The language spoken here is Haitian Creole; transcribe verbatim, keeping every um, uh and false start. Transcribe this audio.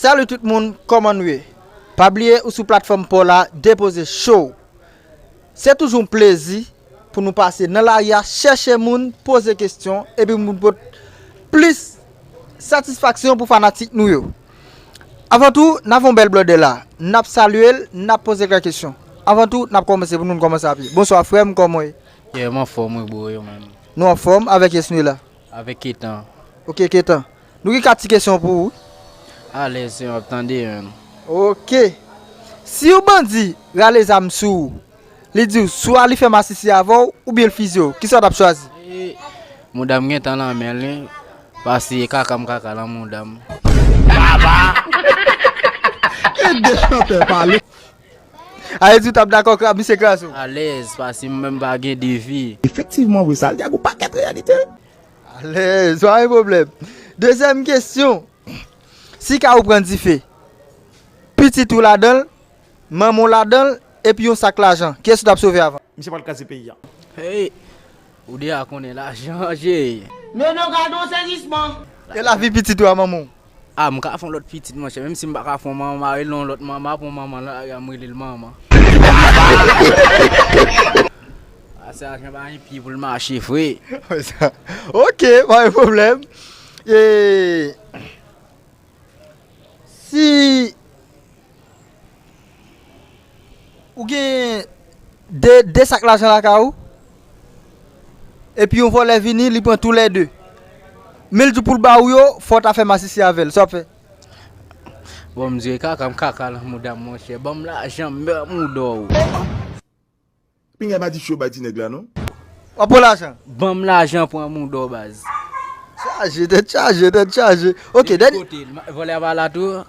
Salut tout moun, kòman nou ye? Pa bliye ou sou platfòm pa w la, depoze cho w. Se toujou yon plezi pou nou pase nan lari a, chèche moun, poze kesyon, epi moun pot plis satisfaksyon pou fanatik nou yo. Avan tou, n ap fè yon bèl blòdè la. N ap salye l, n ap poze kèk kesyon. Avan tou, n ap kòmanse pou nou kòmanse a pye. Bonswa frè m, kòman w ye? Yeah, m anfòm wi bro, yo menm? Nou anfòm, avèk kiyès nou ye la? Avèk Ketan. Ok, Ketan. Nou gen kat ti kesyon pou ou. Alèz, m ap tande, menn. Ok. Si yon bandi rale zam sou ou, li di w swa li fè masisi avè w oubyen l fizye w, kisa w t ap chwazi? Eh, mouda m gentan nan men l, wi. Pase kaka m kaka nan mouda m. Kite chantè pale. A, e di w t ap dakò krab misye kraze w? Alèz, pase m menm pa gen devi. Efektivman vre, sa l di a gon pakèt reyalite. Alèz, pa gen pwoblèm. Dezyèm kesyon. Si kay ou pran dife, pitit ou ladan l, manman w ladan l, epi yon sak lajan, kiyès ou t ap sove avan? Misye pral kraze peyi a. Hey, ou deja konnen lajan an, Jay. Non, non, gade yon sezisman. E lavi pitit ou a manman w? A, m ka fè yon lòt pitit, monchè. Menm si m pa ka fè yon manman, rele yon lòt manman, pou manman la, m rele l manman. Ase lajan pa gen pye pou l mache, frè. Ok, pa gen pwoblèm. E, si ou gen de, de sak lajan lakay ou, epi yon vòlè vini, li pran toulède. Men l di w pou l ba ou yo, fò w ta fè masisi avè l. Sa w ap fè? Bon, m di kaka m kaka nan mouda m, monchè. Ban m lajan m, ban m mouda w. Pinga pa di cho bay ti nèg la, non. W ap pran lajan? Ban m lajan, pran mouda w, baz. Chaje, tèt chaje, tèt chaje. Ok, dènye. Kote l? Vòlè a pa la tou?